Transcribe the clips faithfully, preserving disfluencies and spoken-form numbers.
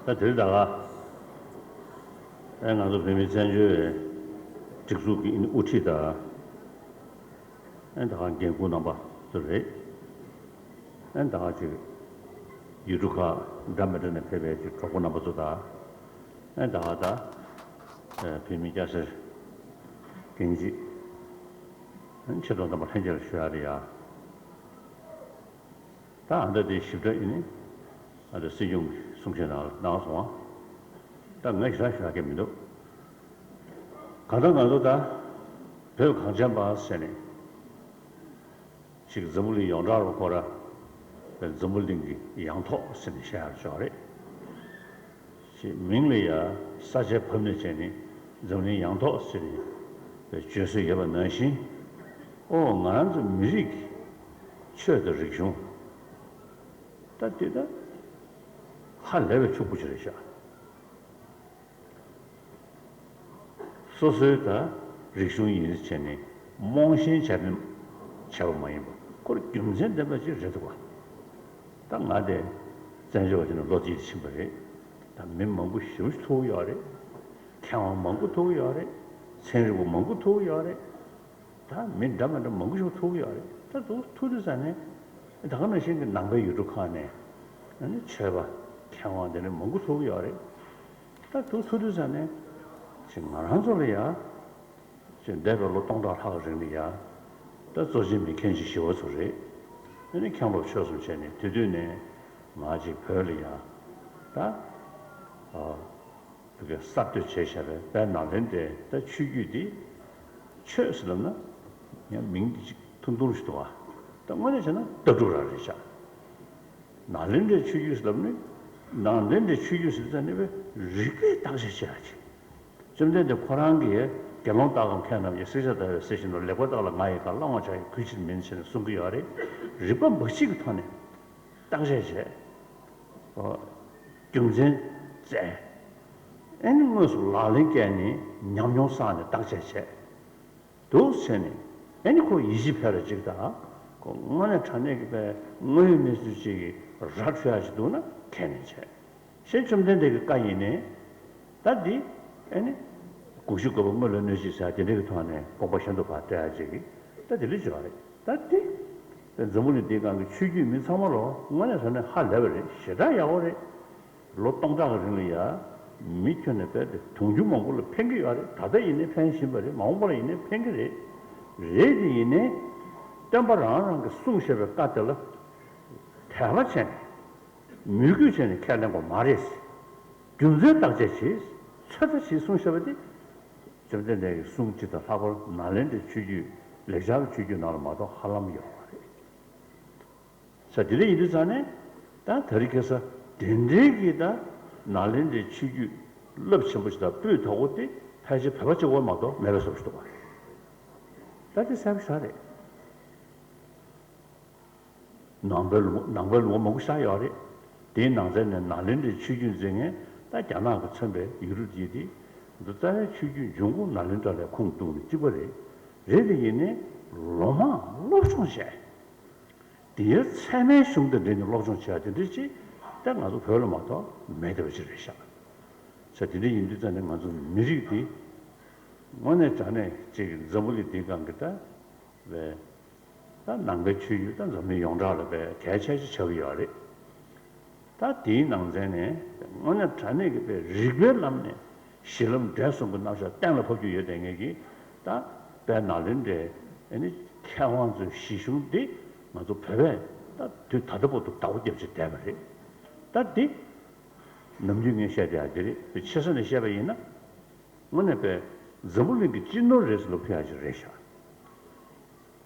ད་དེ་རིང་ད་ག་ཨེ་ང་ཚོ་བོད་མིའི་བཙན་བྱོལ་བའི་སྒྲིག་འཛུགས་ཀྱི་དབུ་ཁྲིད་དང་ཨེ་ད་ག་འགན་འཁུར་རྣམ་པ་ཚོ་རེད། ཨེ་ད་ག་ཅིག་ཡུལ་གྲུ་ཁག་འདྲ་མི་འདྲ་ནས་ཕེབས་པའི་ཅིག་གྲོགས་པོ་རྣམ་པ་ཚོ་དང་ཨེ་ད་ག་ད་ཨེ་བོད་མི་སྐྱ་སེར་རྒན་བྱིས་ཨེ་ཆེ་མཐོ་རྣམ་པ་ལྷན་རྒྱས་ལ་ཞུ་ཡ་རེད་ཡ། ད་ཨ་འདྲ་དེ་ཞིབ་ཕྲ་ཡིན་ནི་ཨ་འདྲ་སྲིད་སྐྱོང་གི་གསུང་བཤད་ནང་ལ་གནང་སོང་བ། ད་ངས་ཞེ་དྲག་ཞུ་ཡ་གི་མི་འདུག་གང་ལྟར་ང་ཚོ་ད་བོད་གངས་ཅན་པ་ཟེར་ནས་ཅིག་འཛམ་བུ་གླིང་ཡོངས་གྲགས་ལ་ཁོ་ར་འཛམ་བུ་གླིང་གི་ཡང་ཐོག་ཟེར་ནས་བཤད་ཡ་ཅིག་ཡོད་རེད། ཅེས་མིང་ལ་ཡ་ས་ཆའི་བབ་ནས་བྱས་ནས་འཛམ་གླིང་ཡང་ཐོག་ཟེར་ནས་བརྗོད་སྲོལ་ཡོད་པ་ནང་བཞིན། ཨོ་ང་རང་ཚོ་མི་རིགས་ཀྱི་ཆོས་དང་རིག་གཞུང་ད་དེ་ད་ཧ་ལས་པའི་ཕྱུག་པོ་ཅིག་རེད་ཤག་སོ་སོའི་ད་རིག་གཞུང་ཡིན་ཟེར་བྱས་ནས་རྨོངས་ཞེན་བྱས་ནས་བྱས་པ་མ་ཡིན་པ་ཁོ་རང་རྒྱུ་མཚན་ལྡན་པ་ཅིག་རེད་འདུག་ག་ད་ང་དེ་བཙན་བྱོལ་བ་ཅིག་ནས་ལོ་གཅིག་ཕྱིན་པ་རེད། ད་མི་མང་པོ་ཞེ་པོ་ཅིག་ཐུག་གི་ཡོད་རེད། མཁས་དབང་མང་པོ་ཐུག་གི་ཡོད་རེད། ཚན་རིག་པ་མང་པོ་ཐུག་གི་ཡོད་རེད། ད་མི་འདྲ་མི་འདྲ་མང་པོ་ཞིག་ཐུག་གི་ཡོད་རེད། ད་དུ་ཐུག་དུས་ཙ་ནས་ད་ག་ནང་བཞིན་གྱི་ནང་པའི་ཡུལ་གྲུ་ཁག་ནས་ཨ་ནི་ཆོས་པ་མཁས་དབང་དེ་འདྲ་མང་པོ་ཐུག་གི་ཡོད་རེད། ད་དུ་ཐུག་དུས་ཙ་ནས་ཅིག་ང་རང་ཚོ་ལ་ཡ་ཅིག་འདས་པའི་ལོ་སྟོང་ཕྲག་ལྷག་རིང་ལ་ཡ་ད་གཙོ་ཆེ་མི་མཁན་ཆེན་ཞི་བ་འཚོ་རེད། ཨ་ནི་མཁན་སློབ་ཆོས་གསུམ་བྱས་ནས་དེ་དུས་ནས་ང་ཅིག་བོད་ལ་ཡ་ད་ཨ། བོད་སྐད་གསར་གཏོད་བྱས་བཞག་པའི་དཔལ་ནཱ་ལེནྡྲའི་ད་ཆོས་བརྒྱུད་འདི་ཆོས་ཟེར་ལབ་ན་ཡང་མིང་འདི་ཅིག་ཐུང་ཐུང་ཞིག་འདུག་ག་ད་དངོས་གནས་བྱས་ན་ལྟ་གྲུབ་རང་རེད་ཤག་ནཱ་ལེནྡྲའི་ཆོས་བརྒྱུད་ཟེར་ལབ་ནི་ནཱ་ལེནྡྲའི་ཆོས་བརྒྱུད་ཟེར་ཙ་ནི་བའི་རིག་པས་བརྟག་དཔྱད་བྱེད་ཡ་ཅིག་བཅོམ་ལྡན་འདས་ཁོ་རང་གིས་དགེ་སློང་དག་གམ་མཁས་རྣམས་ཀྱིས། བསྲེག་བཅད་ལྟ་བས་གཟིར་བཞིན་དུ། ལེགས་པར་བརྟགས་ལ་ང་ཡི་བཀའ། བླང་བར་བྱ་ཡི་གུས་ཕྱིར་མིན་ཟེར་ནས་གསུང་གི་ཡོད་རེད། རིག་པ་འབའ་ཞིག་གི་ཐོག་ནས་བརྟག་དཔྱད་བྱས། ཨོ། རྒྱུ་མཚན་བཙལ། ཨེ་ནི་དངོས་སུ་ལག་ལེན་བཀལ་ནས་ཉམས་མྱོང་བསགས་ནས་བརྟག་དཔྱད་བྱས། འདུག་བྱས་ནས་ཨེ་ནི་ཁོ་ཡིད་ཆེས་འཕེར་བ་ཅིག་དང་། ཁོ་དངོས་གནས་དྲང་གནས་ཀྱི་པའི་དངོས་ཡོད་གནས་ཚུལ་ཅིག་གི་ར་འཕྲོད་ཡ་ཞིག་འདུག་ན་ཁས་ལེན་བྱས། ཞེས་བཅོམ་ལྡན་འདས་ཀྱི་བཀའ་ཡིན་ནས། ད་འདི་ཨེ་ནི་དགུག་གཞི་བཀོད་པ་དངོས་ལ་གནོད་བྱེད་ཟེར་དེ་འདྲ་གི་ཐོག་ནས་དགོངས་པ་གཞན་དུ་ཕར་སྤྲད་ཡ་ཅིག་གི་ད་དེ་འདྲ་ཅིག་ཡོད་རེད། ད་འདི་འཛམ་བུ་གླིང་འདིའི་སྒང་གི་ཆོས་བརྒྱུད་མི་ཚང་མ་ལོ་དངོས་གནས་དྲང་གནས་ཧ་ལས་པ་རེད། ཞེ་དྲག་ཡག་པོ་རེད། ལོ་སྟོང་ཕྲག་གི་རིང་ལ་ཡ་མི་ཁྱོན་ནས་རྦད་དེ་དུང་ཕྱུར་མང་པོ་ལ་ཕན་གྱི་ཡོད་རེད། ད་ལྟ་ཡིན་ནའི་ཕན་བཞིན་པ་རེད། མ་འོངས་པ་ལ་ཡིན་ནའི་ཕན་གྱི་རེད། རེད་དེ་ཡིན་ནའི་སྟོན་པ་རང་རང་གིས་གསུངས་བཞག་པའི་བཀའ་དེ་ལ་དད་པ་བྱས་ནས་མོས་གུས་བྱས་ནས་ཁས་ལེན་དགོས་མ་རེད། རྒྱུ་མཚན་བརྟག་དཔྱད་བྱེད། ཚོད་ལྟ་བྱེད་གསུངས་བཞག་པ་དེ་བཅོམ་ལྡན་འདས་ཀྱི་གསུང་སྤྱི་དང་ལྷག་པར་ནཱ་ལེནྡྲའི་ཆོས་བརྒྱུད་ལེགས་སྦྱར་གྱི་ཆོས་བརྒྱུད་ནང་ལ་མ་གཏོགས་ཧ་ལམ་ཡོད་མ་རེད། ས་དེ་འདྲ་ཡིན་དུས་ཙང་ནས་ད་དེ་རིང་ཁ་སང་དེ་འདྲའི་གི་ད་ནཱ་ལེནྡྲའི་ཆོས་བརྒྱུད་རླབས་ཆེན་པོ་ཞིག་དང་སྤུས་དག་པོ་དེ་ཕལ་ཆེར་བོད་པ་གཅིག་པོ་མ་གཏོགས་མེད་པའི་བཟོ་ཞིག་འདུག་ག་ད་དེ་གསལ་པོ་ཞིག་རེད། ནང་པའི་ལུང་ནང་པའི་ལུང་པ་མང་པོ་ཞིག་ཡོད་རེད། དེའི་ནང་ཚན་ནས་ནཱ་ལེནྡྲའི་ཆོས་བརྒྱུད་འཛིན་མཁན་ད་རྒྱ་ནག་གིས་མཚོན་པའི་ཡུལ་གྲུ་དེ་དེ་འདི་རྩ་བའི་ཆོས་བརྒྱུད་འབྱུང་ཁུངས་ནཱ་ལེནྡྲ་ལ་ཁུངས་གཏུགས་ནས་གཅིག་པ་རེད། རེད་དེ་ཡིན་ནའི་ལོ་མང་སློབ་སྦྱོང་བྱས། དེའི་ཚད་མའི་གཞུང་དང་འབྲེལ་ནས་སློབ་སྦྱོང་བྱེད་ཡ་དེ་འདྲ་ཅིག་ད་ང་ཚོ་བོད་ལ་མ་གཏོགས་མེད་བསྡད་པ་ཅིག་རེད་ཤག་ས་དེ་འདྲ་ཡིན་དུས་ཙང་ནས་ང་ཚོ་མི་རིགས་འདི་དངོས་གནས་དྲང་གནས་ཅིག་འཛམ་བུ་གླིང་འདིའི་སྒང་གི་ད་བའི་ད་ནང་པའི་ཆོས་བརྒྱུད་ད་འཛམ་གླིང་ཡོངས་གྲགས་ལ་བའི་གལ་ཆེ་ཤོས་ཆགས་ཀྱི་ཡོད་རེད། ད་དེའི་ནང་ཚན་ནས་དངོས་གནས་དྲང་གནས་ཀྱི་བའི་རིགས་པའི་ལམ་ནས་གཞི་ལམ་འབྲས་གསུམ་གྱི་རྣམ་གཞག་གཏན་ལ་ཕབ་རྒྱུ་ཡོད་བསྡད་མཁན་གྱི་ད་དཔལ་ནཱ་ལེནྡྲའི་ཨ་ནི་མཁས་དབང་ཚོའི་གཞི་གཞུང་འདི་ང་ཚོ་བོད་པས་ད་དུས་ད་ལྟ་བར་དུ་བདག་པོ་རྒྱབ་བྱས་བསྡད་པ་རེད། ད་འདི་ནམ་རྒྱུན་ངས་བཤད་བསྡད་ཡ་འདི་རེད། དཔེ་ཆེ་ས་ནས་བཤད་པ་ཡིན་ན། དངོས་གནས་པའི་འཛམ་བུ་གླིང་གི་སྤྱི་ནོར་རེད་ཟེར་ལབ་ཐུབ་ཡ་ཅིག་རེད་ཤག་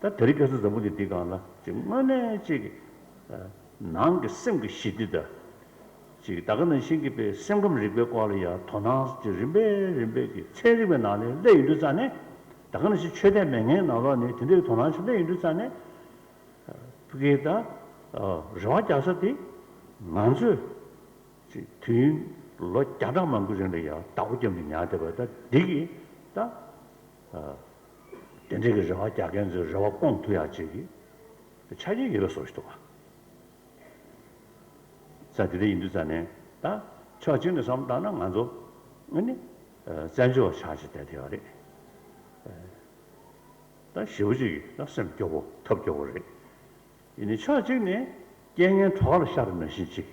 ད་དེ་རིང་ཁ་སང་འཛམ་བུ་གླིང་འདི་སྒང་ལ་ཅིག་དངོས་གནས་ཅིག་ནང་གི་སེམས་ཀྱི་ཞི་བདེ་དང་། ཅིག་ད་ག་ནང་བཞིན་གྱི་པའི་སེམས་ཁམས་རིག་པའི་སྐོར་ལ་ཡང་དོ་སྣང་ཅིག་རིམ་པས་རིམ་པས་ཀྱི་ཚན་རིག་པའི་ནང་ནས་སླེབས་ཡོང་དུས་ཙང་ནས། ད་ག་ནང་བཞིན་ཆོས་དད་མེད་མཁན་ནང་ལོགས་ནས་དེ་འདྲའི་དོ་སྣང་ཞིག་སླེབས་ཡོང་དུས་ཙང་ནས། ཕ་གིའི་ད་རེ་བ་རྒྱག་ས་དེ་ང་ཚོས། ཅིག་དུས་ཡུན་ལོ་བརྒྱ་ཕྲག་མང་པོའི་རིང་ལ་ཡང་བདག་པོ་རྒྱབ་ནས་ཉར་བསྡད་པ་ད་འདི་གིས་ད་ཨ་དེ་འདྲའི་གི་རེ་བ་རྒྱག་མཁན་ཚོའི་རེ་བ་སྐོང་ཐུབ་ཡག་ཅིག་གི་ཆ་རྐྱེན་ཡོད་པའི་བཟོ་ཞིག་འདུག་ག་ས་དེ་འདྲ་ཡིན་དུས་ཙང་ནས་ད་ ཕྱོགས་གཅིག་ནས་བསམ་བཏང་ན་ང་ཚོ་ཨ་ནི་བཙན་བྱོལ་བ་ཆགས་བྱས་བསྡད་ཡོད་རེད། ད་ཞེ་པོ་ཅིག་ད་སེམས་སྐྱོ་པོ་ཐབས་སྐྱོ་པོ་རེད། ཡིན་ནའི་ཕྱོགས་གཅིག་ནས་རྐྱེན་ངན་གྲོག་ལ་ཤར་ནང་བཞིན་ཅིག་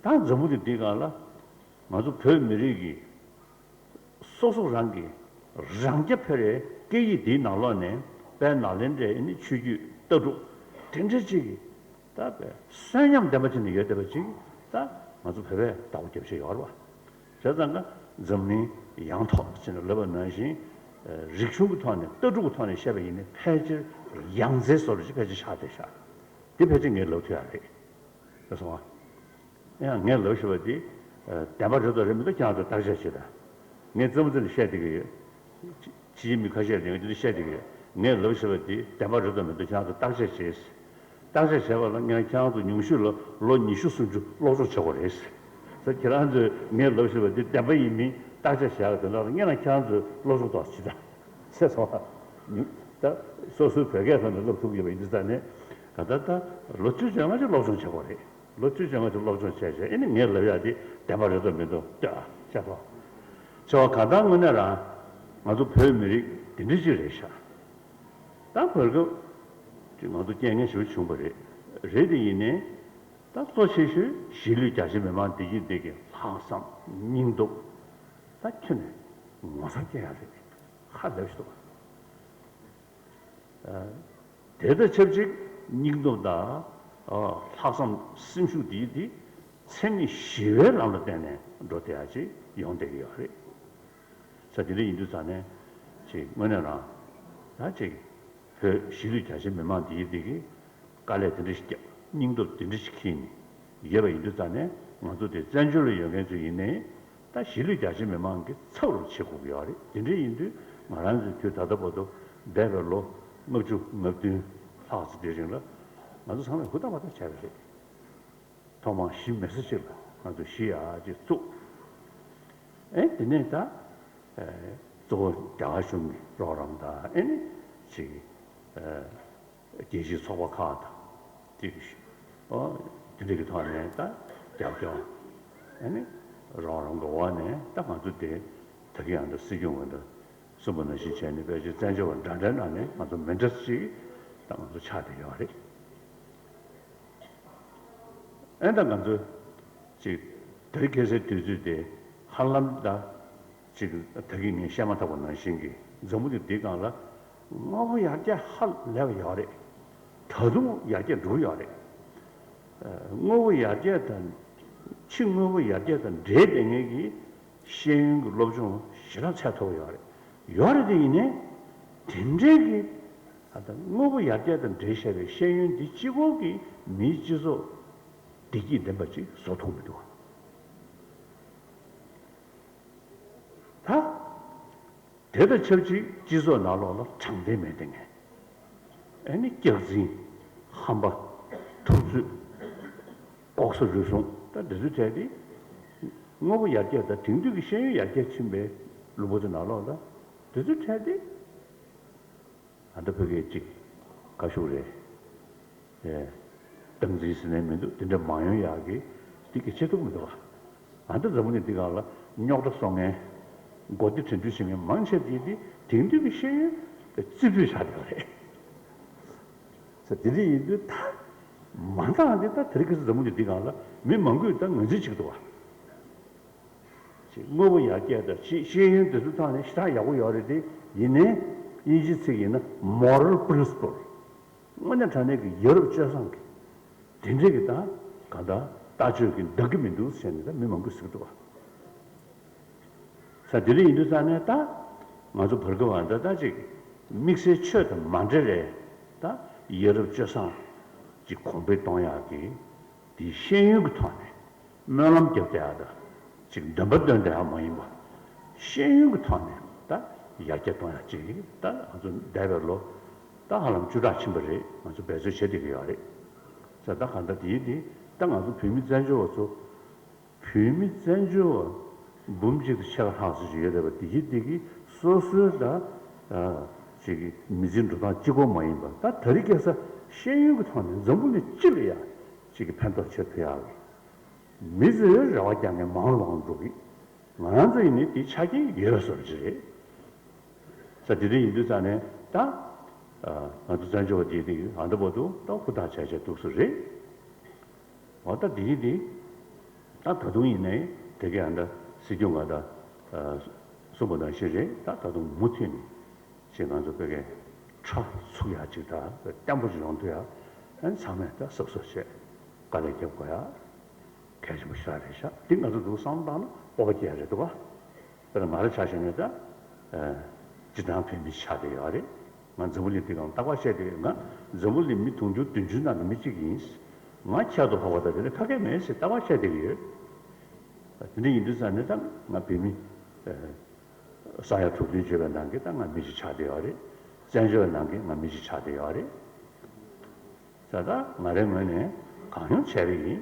ད་འཛམ་བུ་གླིང་འདིའི་སྒང་ལ་ང་ཚོ་བོད་མི་རིགས་ཀྱི་སོ་སོ་རང་གི་རང་རྐྱ་འཕེར་བའི་སྐད་ཡིག་འདིའི་ནང་ལོགས་ནས་དཔལ་ནཱ་ལེནྡྲའི་ཨ་ནི་ཆོས་བརྒྱུད་ལྟ་གྲུབ་དེ་འདྲ་ཅིག་གི་ད་དཔེ་གསོན་ཉམས་ལྡན་པ་ཅིག་ནས་ཡོད་བསྡད་པ་ཅིག་ད་ང་ཚོ་བོད་པས་བདག་པོ་རྒྱབ་བྱས་ཡོད་རེད་བ། བྱས་ཙང་ཀ་འཛམ་གླིང་ཡང་ཐོག་ཅེས་ནས་ལབ་པ་ནང་བཞིན། རིག་གཞུང་གི་ཐོག་ནས་ལྟ་གྲུབ་ཀྱི་ཐོག་ནས་བཤད་པ་ཡིན་ན་ཕལ་ཆེར་ཡང་རྩེ་བཟོ་འདྲ་ཅིག་ཕལ་ཆེར་ཆགས་བསྡད་ཤག་འདི་ཕལ་ཆེར་ངས་ལབ་ཐུབ་ཡག་རེད། རེད་སོང་ཨ། ཡང་ངས་ལབ་ཤེས་པ་འདི་བདེན་པ་རེད་དང་རེད་མི་འདུག་ཁྱེད་རང་ཚོ་བརྟག་དཔྱད་བྱེད་དང་། ངས་རྩེད་མོ་རྩེ་ནས་བཤད་བསྡད་ཀྱི་ཡོད། ཕྱི་ཕྱི་ཡི་མི་ཁ་ཤས་ཀྱིས་ང་ཚོ་བཤད་བསྡད་ཀྱི་ཡོད། ངས་ལབ་ཤེས་པ་འདི་བདེན་པ་རེད་དང་མི་འདུག་ཁྱེད་རང་ཚོ་བརྟག་དཔྱད་བྱེད། བརྟག་དཔྱད་བྱས་པ་ལ་ངས་ཁྱེད་རང་ཚོ་ཉུང་ཤོས་ལ་ལོ་ཉི་ཤུ་སུམ་ཅུ་སློབ་སྦྱོང་བྱེད་དགོས་རེད། ཟེར། ཁྱེད་རང་ཚོས་ངས་ལབ་ཤེས་པ་འདི་བདེན་པ་ཡིན་མིན་བརྟག་དཔྱད་བྱེད་ཡག་དོན་དག་ལ་སྔོན་ལ་ཁྱེད་རང་ཚོས་སློབ་སྦྱོང་ཏོག་ཙམ་བྱེད་དང་། ཟེར་སོང་བ། ད་སོ་སོའི་བོད་སྐད་ཐོག་ནས་སློབ་ཐུབ་ཀྱི་ཡོད་པ་ཡིན་དུས་ཙང་ནས་ག་ད་ལྟ་ལོ་བཅུ་བཅོ་ལྔ་ཅིག་སློབ་སྦྱོང་བྱེད་དགོས་རེད། ལོ་བཅུ་བཅོ་ལྔ་ཅིག་སློབ་སྦྱོང་བྱས་བྱས་ཨེ་ནི་ངས་ལབ་ཡག་འདི་བདེན་པ་རེད་དང་མི་འདུག་ལྟོས་ཨ་བཤད་ཐོག་ཆེ་བ་གང་ལྟར་དངོས་གནས་རང་ང་ཚོ་བོད་མི་རིགས་འདི་འདྲ་ཅིག་རེད་ཤག་ད་བར་སྐབས་ཅིག་ང་ཚོ་རྐྱེན་ངན་ཞེ་པོ་བྱུང་བ་རེད། རེད་དེ་ཡིན་ནའི་ད་གཙོ་ཆེ་ཤོས་གཞིས་ལུས་རྒྱ་ཆེ་མི་མང་འདི་གི་འདི་གི་ལྷག་བསམ་སྙིང་སྟོབས་ད་ཁྱོན་ནས་ངོ་མཚར་སྐྱེ་ཡག་རེད། ཧ་ལས་པ་ཞིག་འདུག་དེ་དང་ཆབས་ཅིག་སྙིང་སྟོབས་དང་ལྷག་བསམ་སེམས་ཤུགས་འདི་འདི་འཚེ་མེད་ཞི་བའི་ལམ་ལ་བརྟེན་ནས་འགྲོ་བསྡད་ཡག་ཅིག་ཡོང་བསྡད་ཀྱི་ཡོད་རེད། ས་དེ་འདྲ་ཡིན་དུས་ཙང་ནས་ཅིག་དངོས་གནས་རང་ད་ཅིག་བོད་གཞིས་ལུས་རྒྱ་ཆེ་མི་མང་འདིའི་འདི་གི་དཀའ་ལས་དེ་འདྲ་ཞིག་བརྒྱབ། སྙིང་སྟོབས་དེ་འདྲ་ཞིག་འཁྱེར་ནས་ཡོད་པ་ཡིན་དུས་ཙང་ནས་ང་ཚོ་དེ་བཙན་བྱོལ་ལ་ཡོད་མཁན་ཚོ་ཡིན་ནའི་ད་གཞིས་ལུས་རྒྱ་ཆེ་མི་མང་གི་ཚབ་རུ་བྱེད་དགོས་ཀྱི་ཡོད་རེད། དེ་འདྲ་ཡིན་དུས་ང་རང་ཚོའི་དུས་ད་ལྟ་བར་དུ་འདས་པའི་ལོ་ལྔ་བཅུ་ང་བདུན་ལྷག་ཙམ་དེ་རིང་ལ་ང་ཚོ་ཚང་མས་ཧུར་ཐག་པ་ཐག་བྱས་པ་རེད། ཐོག་མར་གཞིས་མེད་ས་ཅིག་ལ་ང་ཚོ་གཞིས་ཡག་ཅིག་བཙུགས། ཨེ་དེ་ནས་ད་ཨེ་གཙོ་བོ་རྒྱ་གར་གཞུང་གི་རོགས་རམ་དང་ཨེ་ནི་ཅིག་ཨེ་རྒྱལ་སྤྱིའི་ཚོགས་པ་ཁག་དང་ཅིག་ཨོ་དེ་འདྲ་གི་ཐོག་ནས་ད་རྒྱབ་སྐྱོར་ཨེ་ནི་རོགས་རམ་གི་འོག་ནས་ད་ང་ཚོ་དེ་ད་གི་ཡང་ད་སྲིད་སྐྱོང་འོས་བསྡུ་གསུངས་པ་ནང་བཞིན་བྱས་ནས་ཕལ་ཆེར་བཙན་བྱོལ་བ་འདྲ་འདྲའི་ནང་ནས་ང་ཚོ་མི་འདྲ་ཅིག་ད་ང་ཚོ་ཆགས་བསྡད་ཡོད་རེད། ཨེ་ད་ང་ཚོ་ཅིག་དེ་རིང་ཁ་སང་དུས་ཚོད་དེ་ཧ་ལམ་ད་ཅིག་ད་གིན་ངས་བཤད་མ་ཐག་པ་ནང་བཞིན་གྱི་འཛམ་བུ་གླིང་འདིའི་སྒང་ལ་དངོས་པོ་ཡར་རྒྱས་ཧ་ལས་པ་ཡོད་རེད། ད་དུང་ཡར་རྒྱས་འགྲོ་གི་ཡོད་རེད། ཨ་དངོས་པོ་ཡར་རྒྱས་དང་ཕྱི་དངོས་པོ་ཡར་རྒྱས་དང་འབྲེལ་བསྡད་མཁན་གྱི་ཤེས་ཡོན་གྱི་སློབ་སྦྱོང་ཞེ་དྲག་ཚད་མཐོ་པོ་ཡོད་རེད། ཡོད་རེད་དེ་ཡིན་ནའི་དེ་འདྲའི་གི་ཨ་ད་དངོས་པོ་ཡར་རྒྱས་དང་འབྲེལ་བཞག་པའི་ཤེས་ཡོན་འདི་གཅིག་པོ་གིས་མིའི་སྤྱི་ཚོགས་བདེ་སྐྱིད་ལྡན་པ་ཅིག་བཟོ་ཐུབ་མི་འདུག་ཨ། ད་དེ་དང་ཆབས་ཅིག་སྤྱི་ཚོགས་ནང་ལོགས་ལ་དྲང་བདེན་མེད་བསྡད་མཁན། ཨ་ནི་སྐྱག་རྫུན། ཧམ་པ། འཐབ་རྩོད། ལྐོག་ཟ་རུལ་སུངས། ད་འདི་ཚོའི་གྲས་དེ་དངོས་པོ་ཡར་རྒྱས་དང་དེང་དུས་ཀྱི་ཤེས་ཡོན་ཡར་རྒྱས་ཕྱིན་པའི་ལུང་པ་ཚོའི་ནང་ལོགས་ལ་འདི་ཚོའི་གྲས་དེ་ཨ་ད་ཕ་གིའི་གཅིག་ཁ་ཤུགས་རེད། ཨེ། སྟངས་འཛིན་ཟེར་ནས་མི་འདུག་དེ་འདྲ་མ་ཡོང་ཡག་གི་དེ་གི་ཆེ་ཐུག་མི་འདུག་ག་ཨ་ད་འཛམ་བུ་གླིང་འདི་སྒང་ལ་རྙོག་དྲ་བཟོ་མཁན། མགོ་བདེ་དྲན་འཕྲུལ་བྱེད་མཁན་མང་ཆེ་དེ་དེ་དེང་དུས་ཀྱི་ཤེས་ཡོན་རྩིས་སྤྲོད་བྱ་དེ་རེད། ས་དེ་འདྲ་ཡིན་དུས་ད་མ་འདང་དེ་ད་དེ་རིང་ཁ་སང་འཛམ་བུ་གླིང་འདི་སྒང་ལ་མི་མང་པོས་ད་ངོས་འཛིན་བྱེད་ཀྱི་འདུག་ག་ཅིག་དངོས་པོ་ཡར་རྒྱས་དང་ཅིག་ཤེས་ཡོན་དེ་ཚོའི་ཐོག་ནས་ཞེ་དྲག་ཡག་པོ་ཡོད་རེད་དེ། ཡིན་ནའི་དབྱིན་ཇིའི་ཚིག་ཡིན་ན་moral principle། དངོས་གནས་དྲང་གནས་ཀྱི་ཡ་རབས་སྤྱོད་བཟང་གི་དེ་འདྲའི་གི་ད་ག་ད་ལྟ་སྤྱོད་ཀྱི་འདང་གི་མི་འདུག་ཟེར་ནས་ད་མི་མང་པོས་ཟེར་གི་འདུག་བ། ས་དེ་འདྲ་ཡིན་དུས་ཙང་ནས་ད་ང་ཚོ་བར་སྐབས་བ་ད་ད་ཅིག་དམིགས་བསལ་ཆོས་དང་མ་འབྲེལ་བའི་ད་ཡ་རབས་སྤྱོད་བཟང་ཅིག་གོང་འཕེལ་གཏོང་ཡག་གི་དེ་ཤེས་ཡོན་གྱི་ཐོག་ནས་སྨོན་ལམ་རྒྱབ་བསྡད་ཡག་དང་ཅིག་འདོན་པ་འདོན་བསྡད་ཡག་མ་ཡིན་པ། ཤེས་ཡོན་གྱི་ཐོག་ནས་ད་ཡར་རྒྱས་གཏོང་ཡག་ཅིག་ད་ང་ཚོ་འདས་པའི་ལོ་ད་ཧ་ལམ་བཅུ་ཕྲག་ཕྱིན་པ་རེད། ང་ཚོ་འབད་རྩོལ་བྱེད་བསྡད་ཀྱི་ཡོད་རེད། ས་ད་གང་ལྟར་དེའི་དེ་ད་ང་ཚོ་བོད་མི་བཙན་བྱོལ་བ་ཚོ་བོད་མི་བཙན་བྱོལ་བ་འབུམ་གཅིག་དང་ཕྱེད་ཀ་ལྷག་ཙམ་ཞིག་ཡོད་རེད་པ། དེ་གི་དེ་གི་སོ་སོའི་ད་ཅིག་གི་མི་ཚེའི་འགྲོ་སྟངས་གཅིག་པོ་མ་ཡིན་པ། ད་དེ་རིང་ཁ་སང་ཤེས་ཡོན་གྱི་ཐོག་ནས་འཛམ་བུ་གླིང་སྤྱི་ལ་ཡ་ཅིག་གི་ཕན་ཐོགས་བྱེད་ཐུབ་ཡག་གི་ མི་ཚོས་རེ་བ་རྒྱག་མཁན་མང་རུ་མང་རུ་འགྲོ་གི། ང་རང་ཚོ་ཡིན་ནའི་དེའི་ཆ་རྐྱེན་ཡོད་པ་བཟོ་འདྲ་ཅིག་རེད། ས་དེ་འདྲ་ཡིན་དུས་ཙང་ནས་ད། ང་ཚོ་བཙན་བྱོལ་བ་དེ་དེ་ཨ་འདི་བར་དུ་ད་ཧུར་ཐག་བྱས་བྱས་འདུག་སེ་རེད། འོ་ད་དེ་ཡིན་དེ། ད་ད་དུང་ཡིན་ནའི་དེ་གའི་ཨ་འདྲ་སྲིད་སྐྱོང་ང་ད་གསུངས་པ་ནང་བཞིན་རེད། ད་ད་དུང་མུ་མཐུད་ནས་ཅིག་ང་ཚོ་བོད་སྐད་ཁྲ་ཚུགས་ཡག་ཅིག་ད་བརྟན་པོ་ཅིག་ཡོང་ཐུབ་ཡག་ཨ་ནི་ཚང་མས་ད་གཟབ་གཟབ་བྱས་དཀའ་ལས་རྒྱབ་དགོས་ཡག་གལ་ཆེན་པོ་ཞེ་དྲག་རེད་ཤག་འདི་ང་ཚོ་འདུག་བསམ་བློ་བཏང་ན་སྤོབས་པ་སྐྱེ་ཡག་རེད་འདུག་ག་དཔེར་ན་ང་རང་ཆ་བཞག་ན་ད། སྤྱིར་བཏང་བོད་མི་ཆགས་བསྡད་ཡོད་རེད། ང་འཛམ་བུ་གླིང་འདི་སྒང་རྟག་པར་བཤད་བསྡད་ཡོད། ང་འཛམ་བུ་གླིང་མི་དུང་ཕྱུར་བདུན་ཅུ་ནང་གི་མི་གཅིག་ཡིན། ང་ཁྱད་དུ་འཕགས་པ་དང་དེ་ནི་ཁ་སྐད་མེད་ཟེར་རྟག་པར་བཤད་བསྡད་ཀྱི་ཡོད། དེ་འདྲ་ཡིན་དུས་ཙང་ནས་ད་ང་བོད་མི། ས་ཡ་དྲུག་བདུན་བརྗེས་པའི་ནང་གི་ད་ང་མི་གཅིག་ཆགས་བསྡད་ཡོད་རེད། བཙན་བྱོལ་བའི་ནང་གི་ང་མི་གཅིག་ཆགས་བསྡད་ཡོད་རེད། ད་ལྟ་ང་རའི་ངོས་ནས་གང་ཡོང་བྱས་པ་ཡིན།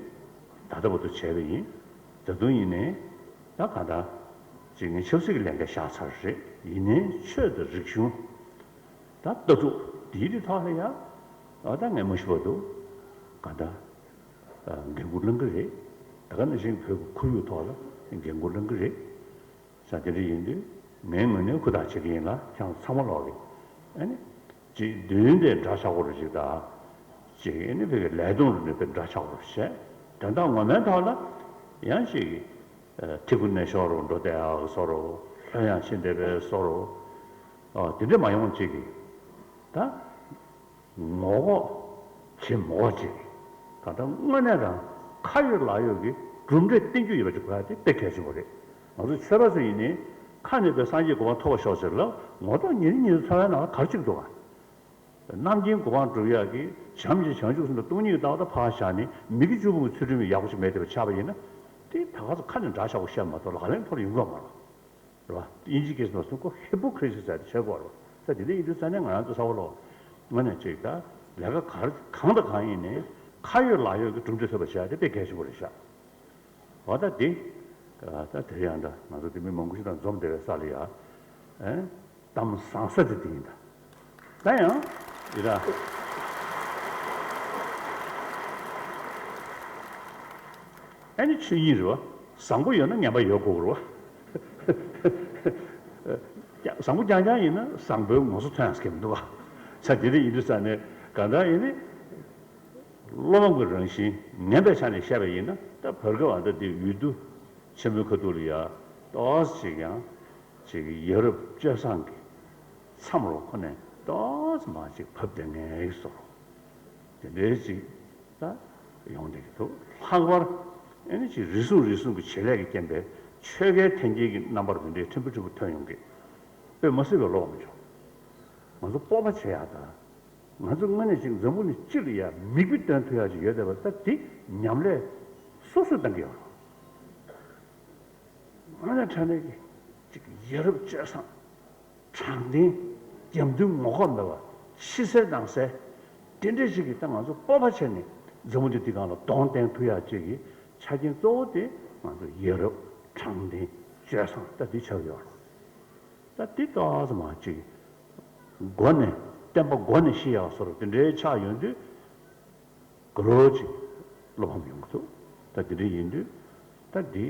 ད་ལྟ་བར་དུ་བྱས་པ་ཡིན། ད་དུང་ཡིན་ནའི་ད་གང་ལྟར་ཅིག་ངས་ཆབ་སྲིད་ཀྱི་ལས་འགན་བཞག་ཚར་རེད། ཡིན་ནའི་ཆོས་དང་རིག་གཞུང་ད་ལྟ་གྲུབ་འདིའི་རིགས་ཐོག་ལ་ཡང་ཨ་ད་ངས་མ་ཞུ་བར་དུ་གང་ལྟར་འགན་འཁུར་བླང་གི་རེད། ད་ག་ནང་བཞིན་བོད་ཀྱི་ཁོར་ཡུག་ཐོག་ལ་འགན་འཁུར་བླང་གི་རེད། ས་དེ་འདྲ་ཡིན་དུས་ངའི་ངོས་ནས་ཧུར་ཐག་བྱེད་ཀྱི་ཡིན་ལ་ཁྱེད་རང་ཚང་མ་ལོག་གི་ཨ་ནི་ཅིག་མདུན་དེ་འདྲ་ཆགས་ཀྱི་རེད་ཅིག་ད་ཅིག་ཨ་ནི་བོད་ཀྱི་ལས་དོན་རུ་ནས་དཔེ་འདྲ་ཆགས་ཀྱི་རེད་བཤད། དོན་དག་ངོ་མའི་ཐོག་ལ་ཡང་ཅིག་ཐི་གུ་ནས་ཤོར་རུ་འགྲོ་བསྡད་ཡག་བཟོ་རུ་ལྷོད་ཡངས་ཕྱིན་བསྡད་པའི་བཟོ་རུ་དེ་འདྲ་མ་ཡོང་ཅིག་གི་ད། ངོ་ལྐོག་བྱེད་མ་དགོས་ཅིག་ད་ལྟ་དངོས་གནས་དང་ཁ་ཡོད་ལག་ཡོད་ཀྱི་གྲུབ་འབྲས་བསྟན་རྒྱུ་ཡོད་པ་ཅིག་དགོས་ཡ་དེ་དཔེ་གལ་ཆེན་པོ་རེད། ང་ཚོ་ཆོས་པ་ཚོ་ཡིན་ནའི་ཁ་ནས་པའི་སངས་རྒྱས་གོ་འཕང་ཐོབ་པར་ཤོག་ཟེར་ལ་ངོ་ཐོག་ཉིན་རེ་ཉིན་རེ་འཚོ་བའི་ནང་ལ་ག་རེ་བྱེད་ཀྱི་འདུག་ག་རྣམ་མཁྱེན་གོ་འཕང་སྒྲུབ་ཡག་གི་བྱམས་ཀྱི་བྱང་ཆུབ་སེམས་དང་སྟོང་ཉིད་ཀྱི་ལྟ་བ་ད་ཕར་བཞག་ནས་མི་དགེ་བཅུ་སྤོང་གི་ཚུལ་ཁྲིམས་ཡག་པོ་ཞིག་མེད་བསྡད་པ་ཆགས་པ་ཡིན་ན་དེ་ད་ག་ཚོད་ཁ་ནས་འདྲ་ཆགས་པོ་བཤད་མ་གཏོགས་ལག་ལེན་ཐོག་ལ་ཡོང་གི་ཡོད་མ་རེད། རེད་བ། དབྱིན་ཇིའི་སྐད་ཆ་ནང་སུ་ཁོ་ཧི་པོ་ཀི་རེ་སི་ཟེར་ཏེ་བྱེད་དགོས་རེད་བ། ས་དེ་འདྲ་ཡིན་དུས་ས་ནས་ང་རང་ཚོ་ས་བ་ལོ། ང་ནས་ཅིག་ད་ལས་ཀ་གར་གང་དང་གང་ཡིན་ནའི་ཁ་ཡོད་ལག་ཡོད་ཀྱི་གྲུབ་འབྲས་ཐོབ་པ་བྱ་དེ་དཔེ་གལ་ཆེན་པོ་རེད་ཤག་འོ་ད་དེ། ད་དེ་ཡང་ད་ང་ཚོ་དེ་མི་མང་པོ་ཞིག་དང་འཛོམས་བསྡད་པའི་ས་ལ་ཡ། ཨེ། གཏམ་བཟང་ས་དེ་དེ་ཡིན་ད། ད་ཡང་ཡི་ར། ཨ་ནི་ཆོས་ཉིད་རེད་བ། བཟང་པོ་ཡོད་ན་ངན་པ་ཡོད་དགོས་རེད་བ། བཟང་པོ་རྐྱང་རྐྱང་ཡིན་ན་བཟང་པོའི་ངོ་སོ་ཐོན་ཡག་གི་མི་འདུག་བ། ས་དེ་རིང་ཡིན་དུས་ས་ནས་གང་ལྟར་ཡིན་ནི། བློ་ཕམ་གྱི་རང་བཞིན་ངན་པའི་ཆ་ནས་བཤད་པ་ཡིན་ན་ད་བར་སྐབས་ཨ་ད་དེ་འོས་བསྡུ་ཆེན་མོའི་ཁ་ཐུག་ལ་ཡ་ཏོག་ཙམ་ཅིག་ཡང་ཅིག་ཡ་རབས་སྤྱོད་བཟང་གི་མཚམས་རུ་ཁོ་ནས་ཏོག་ཙམ་མ་ཅིག་བབས་བསྡད་མཁན་ཡིན་བཟོ་རུ། དེ་འདྲའི་ཅིག་ད་ཡོང་བསྡད་ཀྱི་འདུག་ལྷག་པར་ཨེ་ནི་ཅིག་རེ་ཟུང་རེ་ཟུང་གི་བྱེད་ལས་ཀྱི་རྐྱེན་པས་ཆོས་ཁའི་འཐེན་འཁྱེར་གྱི་རྣམ་པར་དེ་འདྲའི་ཕྲན་བུ་ཕྲན་བུ་ཐོན་ཡོང་གི། དཔེ་མ་སྲིད་པའི་བློ་ཕམ་བྱུང་། ང་ཚོ་སྤོབས་པ་བྱེད་ཡག་དང་། ང་ཚོ་དངོས་གནས་ཅིག་འཛམ་བུ་གླིང་སྤྱི་ལ་ཡ་མིག་དཔེ་སྟོན་ཐུབ་ཡག་ཅིག་ཡོད་བསྡད་པ་ད་དེ་ཉམས་ལེན་སོ་སོས་གཏང་གི་ཡོད་རེད། དངོས་གནས་དྲང་གནས་ཀྱི་ཅིག་ཡ་རབས་སྤྱོད་བཟང་། དྲང་བདེན། རྒྱབ་མདུན་ངོ་ལྐོག་མེད་པ། ཕྱི་གསལ་ནང་གསལ། དེ་འདྲས་ཞིག་གིས་ད་ང་ཚོ་སྤོབས་པ་བྱས་ནས་འཛམ་བུ་གླིང་འདི་སྒང་ལ་གདོང་བསྟན་ཐུབ་ཡག་ཅིག་གི་ཆ་རྐྱེན་གཙོ་བོ་དེ་ང་ཚོ་ཡ་རབས། དྲང་བདེན། སྤྱོད་བཟང་ད་འདི་ཆགས་ཡོད་རེད། ད་འདི་ཏོག་ཙམ་མ་ཅིག་སྒོ་ནས་བསྟན་པ་སྒོ་ནས་ཤི་ཡག་བཟོ་འདྲ་དེ་འདྲའི་ཆགས་ཡོང་དུས། ག་རོ་ཅིག་བློ་ཕམ་ཡོང་གི་འདུག་ད་དེ་འདྲ་ཡིན་དུས་ད་འདི་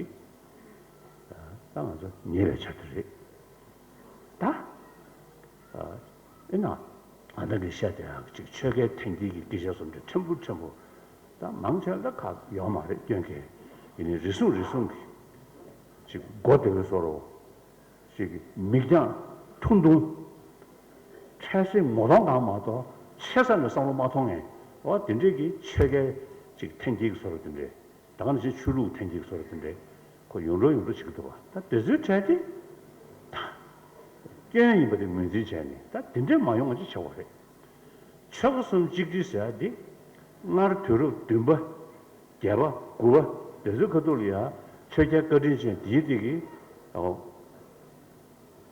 ད་ང་ཚོ་ཉེ་བའི་ཆ་དེ་རེད། ད་ཨེ་ན་ང་ད་གི་བཤད་དེ་ཡང་ཅིག་ཆོས་ཁའི་འཐེན་འཁྱེར་གྱི་སྐད་ཆ་བཟོ་འདྲ་ཕྲན་བུ་ཕྲན་བུ་ད་མང་ཆེ་ལ་ཁག་ཡོད་མ་རེད། སྐྱོན་གལ་ཡིན་ནའི་རེ་ཟུང་རེ་ཟུང་གི་ཅིག་སྒོ་དེ་བས་བཟོ་རོགས། ཅིག་མིག་རྒྱང་ཐུང་ཐུང་། འཕྲལ་སེལ་ངོ་གདོང་གང་མ་གཏོགས་ཆེ་ས་ནས་བསམ་བློ་མ་ཐོངས་ངས། འོ་དེ་འདྲས་ཀྱི་ཆོས་སྐད་ཅིག་འཐེན་འཁྱེར་གྱི་བཟོ་འདྲ་དེ་འདྲས། ད་ག་ནང་བཞིན་ཆོས་ལུགས་འཐེན་འཁྱེར་གྱི་བཟོ་འདྲ་དེ་འདྲས་ཁོ་ཡོང་འགྲོ་ཡོང་འགྲོ་བྱེད་ཀྱི་འདུག་བ། ད་དེ་ཚོའི་གྲས་དེ་ད་སྐྱོན་ཡིན་པ་དེ་ངོས་འཛིན་བྱས་ནས་ད་དེ་འདྲས་མ་ཡོང་བ་ཅིག་བྱེད་དགོས་རེད། ཆོལ་ཁ་གསུམ་གཅིག་སྒྲིལ་ཟེར་ཡ་འདི་སྔར་དུས་རབས་བདུན་པ། བརྒྱད་པ་དགུ་པ་དེ་ཚོའི་ཁ་ཐུག་ལ་ཡ་ཆོས་རྒྱལ་བཀའ་དྲིན་ཅན་དེའི་དེ་གི་འོག་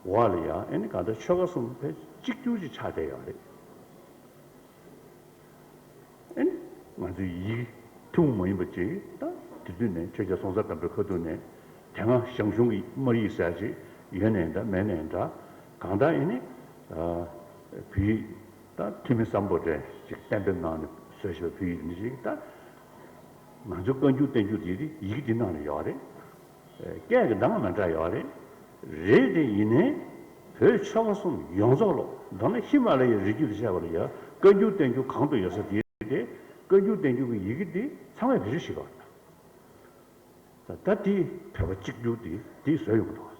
ལ་ཡ་ཨེ་ནི་གང་ལྟར་ཆོལ་ཁ་གསུམ་ཕལ་གཅིག་གྱུར་ཅིག་ཆགས་བསྡད་ཡོད་རེད། ཨེ་ནི་ང་ཚོའི་ཡིག་ཐུན་མོང་མ་ཡིན་པ་ཅིག་ད་དེ་དུས་ནས་ཆོས་རྒྱལ་སྲོང་བཙན་སྒམ་པོའི་ཁ་ཐུག་ནས་དེ་སྔ་ཞང་ཞུང་གི་སྨར་ཡིག་ཟེར་ཅིག་ཡོད་ནའི་འདྲ་མེད་ནའི་འདྲ་གང་ལྟར་ཨེ་ནི་བོད་ཡིག་ད་ཐུ་མི་སམ་བྷོ་ཊས་ཅིག་གཏན་འབེབས་གནང་ནས་བཟོས་བཞག་པའི་བོད་ཡིག་ནི་ཅིག་ད་ ང་ཚོའི་བཀའ་འགྱུར་བསྟན་འགྱུར་དེ་ཡི་གེ་འདི་ནང་ལ་ཡོད་རེད། སྐད་ཀྱི་གདངས་མི་འདྲ་ཡོད་རེད། རེད་དེ་ཡིན་ནའི་བོད་ཆོལ་ཁ་གསུམ་ཡོངས་རྫོགས་ལོ། མདོར་ན་ཧི་མ་ལ་ཡའི་རི་རྒྱུད་དུ་བཤད་པ་ལ་ཡང་བཀའ་འགྱུར་བསྟན་འགྱུར་གང་དུ་ཡོད་ས་དེ་དེ་བཀའ་འགྱུར་བསྟན་འགྱུར་གྱི་ཡི་གེ་འདི་ཚང་མས་བེད་སྤྱོད་བྱེད་དགོས་རེད། ད་ད་དེ་བོད་པ་གཅིག་གྱུར་དེ་དེ་བཟོས་ཡོང་གི་འདུག་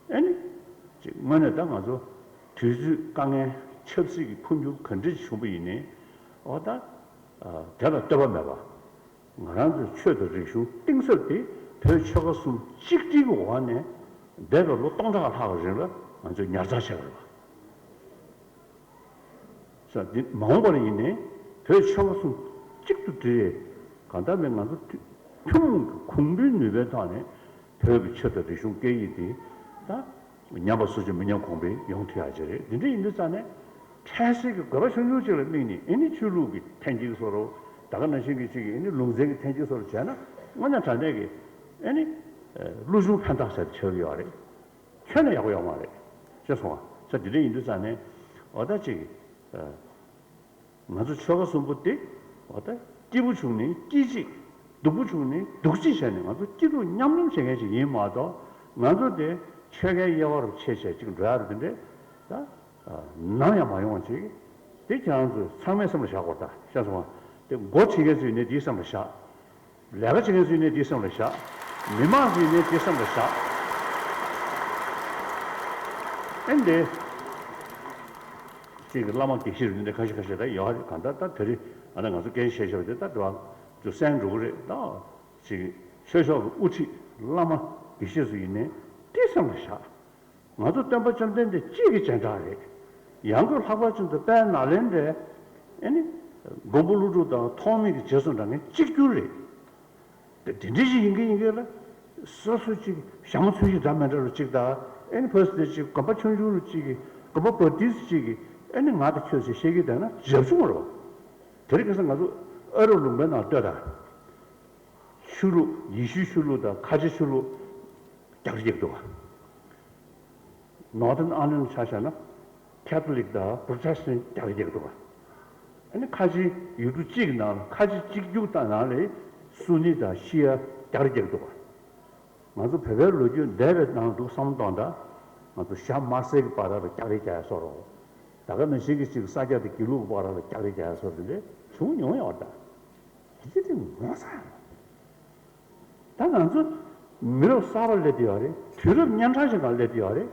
ཨ་ནི་ཅིག་དངོས་གནས་ད་ང་ཚོ་དུས་ཚོད་དཀའ་ངལ་ཆབ་སྲིད་ཀྱི་འཕོ་འགྱུར་ག་འདྲ་ཞིག་བྱུང་པ་ཡིན་ནའི་འོ་ད་དེ་ལ་ལྟོས་པ་མེད་པ། ང་རང་ཚོའི་ཆོས་དང་རིག་གཞུང་གཏིང་ཟབ་དེ་བོད་ཆོལ་ཁ་གསུམ་གཅིག་སྒྲིལ་གྱི་འོག་ནས་འདས་པའི་ལོ་སྟོང་ཕྲག་ལྷག་གི་རིང་ལ་ང་ཚོས་ཉར་ཚགས་བྱས་པ་རེད་པ། ས་འདི་མ་འོངས་པར་ཡིན་ནའི་བོད་ཆོལ་ཁ་གསུམ་གཅིག་ཏུ་སྒྲིལ། གང་ལྟར་མིན་ང་ཚོ་ཐུ་ཐུན་མོང་གི་གོང་བུའི་ནུས་པའི་ཐོག་ནས་བོད་ཀྱི་ཆོས་དང་རིག་གཞུང་སྐད་ཡིག་འདི་ད་ཉམས་པ་སོར་ཆུད་མི་ཉམས་གོང་འཕེལ་ཡོང་ཐུབ་ཡག་ཅིག་རེད། འདི་འདྲ་ཡིན་དུས་ཙང་ནས་འཕྲལ་སེལ་གྱི་དགོས་པ་ཆུང་ཆུང་ཅིག་ལ་དམིགས་ནས་ཨེ་ནི་ཆོས་ལུགས་ཀྱི་ཐལ་འགྱུར་བཟོ་རོགས། ད་ག་ནང་བཞིན་གྱི་ཅིག་གིས་ཨེ་ནི་ལུང་ཚན་གྱི་ཐལ་འགྱུར་བཟོ་རོགས་བྱས་ན་དངོས་གནས་དྲང་གནས་ཀྱི་ཨེ་ནི་ཀླུ་གཞུང་ཕན་བཏགས་ཟེར་ཆོག་གི་ཡོད་རེད། ཁྱོན་ནས་ཡག་པོ་ཡོད་མ་རེད། ཤེས་སོང་ང་། ས་འདི་འདྲ་ཡིན་དུས་ཙང་ནས་འོ་ད་ཅིག་ང་ཚོ་ཆོལ་ཁ་གསུམ་པོ་དེ་འོ་ད་སྐྱིད་པོ་བྱུང་ནས་སྐྱིད་ཅིག་སྡུག་པོ་བྱུང་ནས་སྡུག་ཅིག་བྱས་ནས་ང་ཚོ་སྐྱིད་སྡུག་མཉམ་མྱོང་བྱེད་མཁན་ཞིག་ཡིན་མ་གཏོགས་ང་ཚོ་དེ་ཆོལ་ཁའི་དབྱེ་བ་རུ་ཕྱེ་བྱས་ཅིག་འགྲོ་ཡག་རེད། དེ་འདྲས་ད་ནམ་ཡང་མ་ཡོང་བ་ཅིག་དེ་ཁྱེད་རང་ཚོས་ཚང་མས་སེམས་ལ་བཞག་དགོས་རེད། ད་ཤེས་སོང་ང་། དེ་མགོ་ཁྲིད་མཁན་ཚོས་ནི་དེའི་སེམས་ལ་བཞག་ལས་ཀ་བྱེད་མཁན་ཚོས་ནི་དེའི་སེམས་ལ་བཞག་མི་མང་ཚོས་ནི་དེའི་སེམས་ལ་བཞག་ཨེ་འདི། ཅིག་གི་བླ་མ་དགེ་བཤེས་རེད་འདི་ཁ་ཤས་ཁ་ཤས་ད་ཡོད་རེད། གང་ལྟར་ད་དེ་རིང་ཨ་ན་ང་ཚོ་སྐད་ཆ་བཤད་བཤད་པ་དེ་ད་དུ་བ་ཚོ་གསན་འགྲོ་གི་རེད། ད་ཅིག་ཆོས་ཕྱོགས་ཀྱི་དབུ་ཁྲིད་བླ་མ་དགེ་བཤེས་ཚོ་ཡིན་ནའི་དེ་སེམས་ལ་བཞག་ང་ཚོ་སྟོན་པ་བཅོམ་ལྡན་འདས་གཅིག་གི་སྤྱན་དྲངས་རེད། ཡང་སྒོས་ལྷག་པར་ཅན་དུ་དཔལ་ནཱ་ལེནྡྲའི་ཨེ་ནི་མགོན་པོ་ཀླུ་སྒྲུབ་དང་ཐོགས་མེད་ཀྱི་རྗེས་སུ་འབྲང་མཁན་གཅིག་གྱུར་རེད། དེ་དེ་འདྲ་ཞིག་ཡིན་གི་ཡིན་གི་ལ། སོ་སོ་གཅིག་ཞྭ་མོ་ཚོས་ཤིག་འདྲ་མི་འདྲ་རུ་གཅིག་དང་ཨེ་ནི་ཕོ་སི་དེ་གཅིག་དགོན་པ་ཆུང་ཆུང་རུ་གཅིག་གི་དགོན་པ་བ་ཏི་སི་གཅིག་གི་ཨེ་ནི་ང་དང་ཁྱོད་ཟེར་བཤད་ཀྱི་བསྡད་ན་རབ་བྱུང་བ་རེད་བ། དེ་རིང་ཁ་སང་ང་ཚོ་ཨ་རབ་ལུང་པའི་ནང་ལྟོས་དང་། ཆོས་ལུགས་ཡེ་ཤུའི་ཆོས་ལུགས་དང་ཁ་ཆེ་ཆོས་ལུགས་རྒྱག་རེས་རྒྱག་འདུག་བ། Northern Ireland ཆ་བཞག་ན་Catholic དང་Protestant རྒྱག་རེས་རྒྱག་འདུག་བ། ཨ་ནི་ཁ་ཆེ་ཡུལ་གྲུ་གཅིག་གི་ནང་ལ་ཁ་ཆེ་གཅིག་གྱུར་དང་ནང་ལས་སུ་ནི་དང་ཤི་ཡ་རྒྱག་རེས་རྒྱག་འདུག་བ། ང་ཚོ་བོད་པའི་ལོ་རྒྱུས་འདས་པའི་ནང་འདུག་བསམ་བློ་གཏོང་དང་། ང་ཚོ་ཞྭ་དམར་སེར་གྱི་བར་ལ་རྒྱག་རེས་རྒྱག་ཡ་བཟོ་རོགས། ད་ག་ནང་བཞིན་གྱི་ཅིག་ས་སྐྱ་དང་དགེ་ལུགས་ཀྱི་བར་ལ་རྒྱག་རེས་རྒྱག་ཡ་བཟོ་རེས་འདི་བྱུང་མྱོང་ཡོད་རེད་ད། དེ་དེ་ངོ་ཚ་ཡོད། ད་ང་ཚོ་མི་རབས་གསར་པ་སླེབས་བསྡད་ཡོད་རེད། དུས་རབས་གཉན་འཕྲང་ཞིག་ནང་སླེབས་བསྡད་ཡོད་རེད།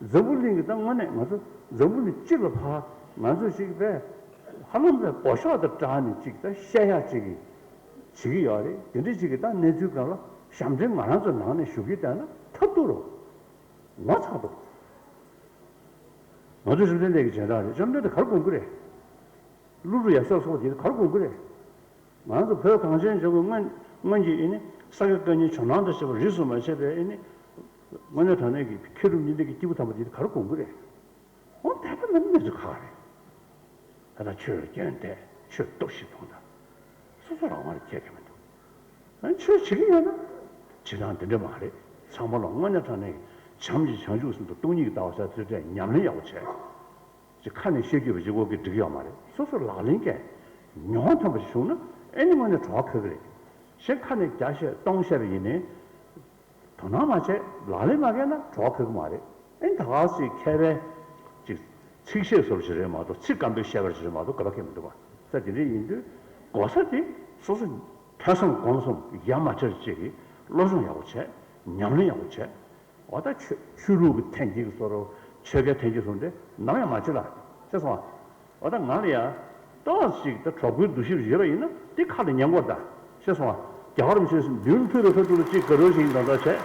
འཛམ་བུ་གླིང་གི་ད་དངོས་གནས་ང་ཚོ་འཛམ་བུ་གླིང་སྤྱི་ལ་ཕར་ང་ཚོ་ཞིག་པས་ཧ་ལམ་པའི་འབོ་ཤོག་དང་སྦྲགས་ནས་ཅིག་ད་བཤད་ཡག་ཅིག་གི་བྱེད་ཀྱི་ཡོད་རེད། དེ་འདྲ་ཅིག་གི་ད་གནས་ཚུལ་སྒང་ལ་ཞབས་འདྲེན་ང་རང་ཚོ་ནང་ནས་ཞུ་གི་བསྡད་ན་ཐབས་སྡུག་རེད། ངོ་ཚ་འདུག་ང་ཚོ་བཅོམ་ལྡན་འདས་ཀྱི་སྦྱིན་བདག་རེད། བཅོམ་ལྡན་འདས་ག་རེ་དགོངས་ཀྱི་རེད། ཀླུ་སྒྲུབ་ཡབ་སྲས་སོགས་དེ་ག་རེ་དགོངས་ཀྱི་རེད། ང་ཚོ་བོད་གངས་ཅན་ལྗོངས་ཀྱི་སྔོན་སྔོན་གྱི་ཨེ་ནི་ས་དགེ་བཀའ་རྙིང་ཇོ་ནང་དང་བཅས་པ་རིས་སུ་མ་ཆད་པའི་ཨེ་ནི་དངོས་གནས་དྲང་གནས་ཀྱི་མཁས་གྲུབ་གཉིས་ལྡན་གྱི་སྐྱེས་བུ་དམ་པ་དེ་ག་རེ་དགོངས་ཀྱི་རེད། འོ་དད་པ་མེད་ན་མི་ཚོ་ཁག་རེད། ད་ལྟ་ཆོས་ལ་སྐྱོན་བསྡད་ཆོས་གཏོར་བཤིག་གཏོང་དང་། སོ་སོ་རང་དབང་ལ་ཁྱད་ཀྱི་མི་འདུག་ཨ་ནི་ཆོས་བྱེད་ཀྱི་ཡོད་ན་བྱེད་སྟངས་དེ་འདྲ་མ་རེད། ཚང་མ་ལ་དངོས་གནས་དྲང་གནས་ཀྱི་བྱམས་ཀྱི་བྱང་ཆུབ་སེམས་དང་སྟོང་ཉིད་ཀྱི་ལྟ་བ་ཤར་ཚུལ་ཁྲིམས་ཉམས་ལེན་ཡག་པོ་བྱས། ཅིག་ཁ་ནས་བཤད་རྒྱུ་བ་ཅིག་འོག་གི་འགྲིག་ཡོད་མ་རེད། སོ་སོ་ལག་ལེན་གྱི་མྱོང་ཐོན་པ་ཞིག་བྱུང་ན་ཨེ་ནི་དངོས་གནས་གྲོགས་ཁ་གི་རེད། གཞན་ཁ་ནས་བརྒྱ་བཤད་སྟོང་བཤད་པ་ཡིན་ནའི་དོ་སྣང་མ་བྱས་ལག་ལེན་མ་བཀལ་ན་གྲོགས་ཁ་གི་མ་རེད། ཨེ་ནི་ད་ག་ཟེ་མཁས་པའི་ཅིག་ཚིག་བཤད་བཟོ་འདྲ་ཞིག་རེད་མ་གཏོགས་ཚིག་སྐམ་པོའི་བཤད་པ་ཞིག་རེད་མ་གཏོགས་དགོས་པ་གང་ཡང་མི་འདུག་བ། ས་དེ་འདྲ་ཡིན་དུས་གོ་ས་དེ་སོ་སོ་ཐོས་བསམ་སྒོམ་གསུམ་ཡ་མ་བྲལ་ཅིག་གི་སློབ་སྦྱོང་ཡག་པོ་བྱས། ཉམས་ལེན་ཡག་པོ་བྱས། འོ་ད་ཆོས་ཆོས་ལུགས་ཀྱི་འཐེན་འཁྱེར་གྱི་བཟོ་འདྲ། ཆོལ་ཁའི་འཐེན་འཁྱེར་བཟོ་འདྲ་ནམ་ཡང་མ་བྱེད་ལ། ཤེས་སོང་ང་། འོ་ད་ང་ལ་ཡ་ཏོག་ཙམ་ཅིག་ད་གྲོགས་པོའི་འདུ་ཤེས་ཡོད་པ་ཡིན་ན་དེ་ཁ་ལ་ཉན་དགོས་ད། ཤེས་སོང་ང་། རྒྱལ་བ་རིན་པོ་ཆེས་མདུན་ཕུལ་བའི་ཁ་ཐུག་ལ་ཅིག་དགའ་རོགས་ཤིག་ཡིན་དང་འདྲ་བྱས།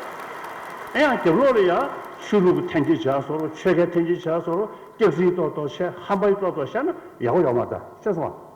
ཨེ་ཡང་རྒྱབ་ལོགས་ལ་ཡ་ཆོས་ལུགས་ཀྱི་འཐེན་འཁྱེར་བྱས་བཟོ་འདྲ། ཆོལ་ཁའི་འཐེན་འཁྱེར་བྱས་བཟོ་འདྲ། སྐྱག་རྫུན་ཏོག་ཏོག་བཤད། ཧམ་པ་ཡི་ཏོག་ཏོག་བཤད་ན་ཡག་པོ་ཡོད་མ་རེད་ད། ཤེས་སོང་ང་།